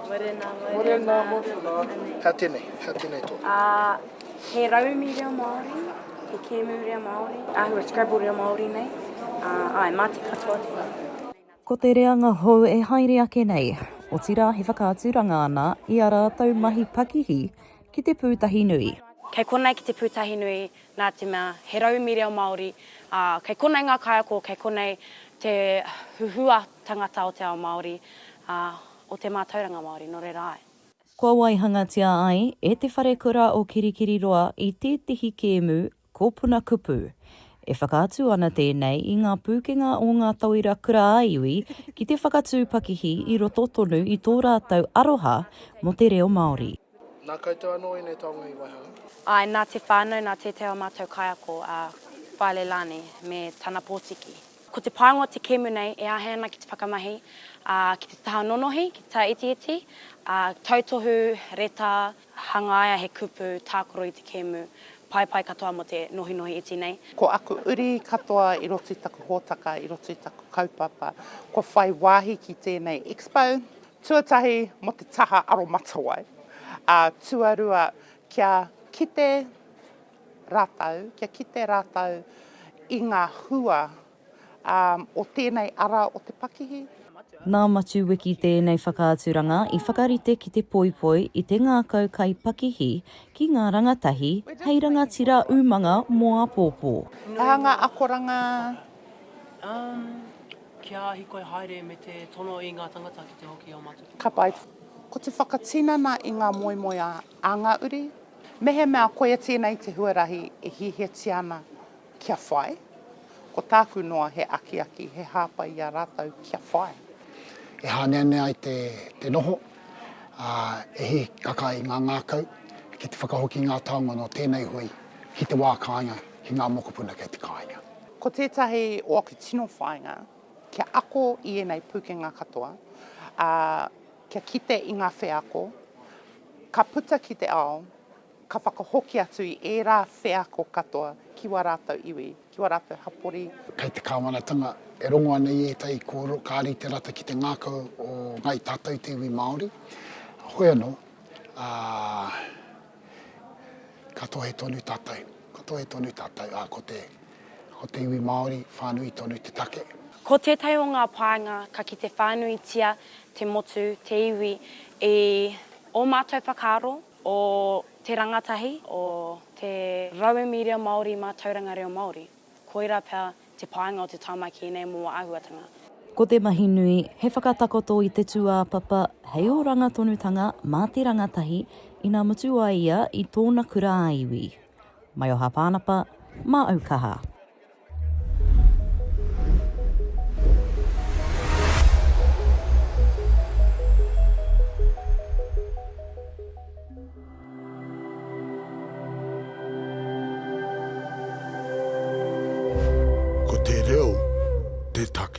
Morena, morena. Morena, morena. Hea tēnei? Hea tēnei toa? Ā, he rauemi reo Māori, he kēmu reo Māori, āhua Scrabble reo Māori nei. Ā, āe, mā te katoa tēnei. Ko te reanga hou e haere ake nei, otirā he whakaaturanga ana i a rātou mahi pakihi ki te pūtahi nui. Kei konei ki te pūtahi nui nā te mea he rauemi reo Māori, ā, kei konei ngā kaiako, kei konei te huhua tangata o te ao Māori, ā, o te mātauranga Māori, nō reira āe. Kua waihangatia ai e Te Wharekura o Kirikiriroa i tētehi kēmu Ko Puna Kupu. E whakaatu ana tēnei i ngā pūkenga o ngā tauira kura-ā-iwi ki te whakatū pakihi i roto tonu i tō rātou aroha mō te reo Māori. Nā koutou anō ēnei taonga i waihanga? Āe, nā te whānau, nā tētahi o mātou kaiako, a Whaelelani me tana pōtiki. Ko te painga o te kēmu nei e āhei ana ki te whakamahi, ā, ki te taha nonohi, ki te taha itiiti, ā, tautohu, reta, hangaia he kupu, tākaro i te kēmu, paepae katoa mō te nohinohi iti nei. Ko aku uri katoa i roto i taku hōtaka, i roto i taku kaupapa, kua whai wāhi ki tēnei expo. Tuatahi, mō te taha aromatawai, ā, tuarua, kia kite rātou, kia kite rātou i ngā hua o tēnei ara o te pakihi. Nā Matiu Wiki tēnei whakaaturanga i whakarite ki te poipoi i te ngākau kai pakihi ki ngā rangatahi hei rangatira umanga mō āpōpō. He aha ngā akoranga? Um, kia hikoi haere me te tono i ngā tangata ki te hoki o mātou. Ka pai. Ko te whakatinana i ngā moemoeā a ngā uri, Mehemea koia tēnei te huarahi e hiahiatia ana kia whai, ko tāku noa he akiaki, he hāpai i a rātou kia whai. E hāneanea ai te, te noho, ā, e hīkaka ai ngā ngākau ki te whakahoki i ngā taonga nō tēnei hui ki te wā kāinga, ki ngā mokopuna kei te kāinga. Ko tētahi o aku tino whāinga, kia ako i ēnei pūkenga katoa, ā, kia kite i ngā wheako, ka puta ki te ao, ka whakahoki atu i ērā wheako katoa ki wā rātou iwi, ki wā rātou hapori. Kei te kāwanatanga e rongo ana i ētahi kōrero ka rite rata ki te ngākau o Ngāi Tātou te iwi Māori. Hoi anō, ā, ka tohe tonu tātou, ka tohe tonu tātou, ā, ko te, ko te iwi Māori whānui tonu te take. Ko tētahi o ngā painga ka kite whānuitia te motu, te iwi i ō mātou whakaaro, o te rangatahi, o te rauemi reo Māori, mātauranga reo Māori. Koirā pea te painga o te Tāmaki ēnei momo āhuatanga. Ko te mahi nui, he whakatakoto i te tūāpapa hei oranga tonutanga mā te rangatahi ina mutu ai ia i tōna kura ā-iwi. Maioha Pānapa, mā Aukaha. Ko te reo te take.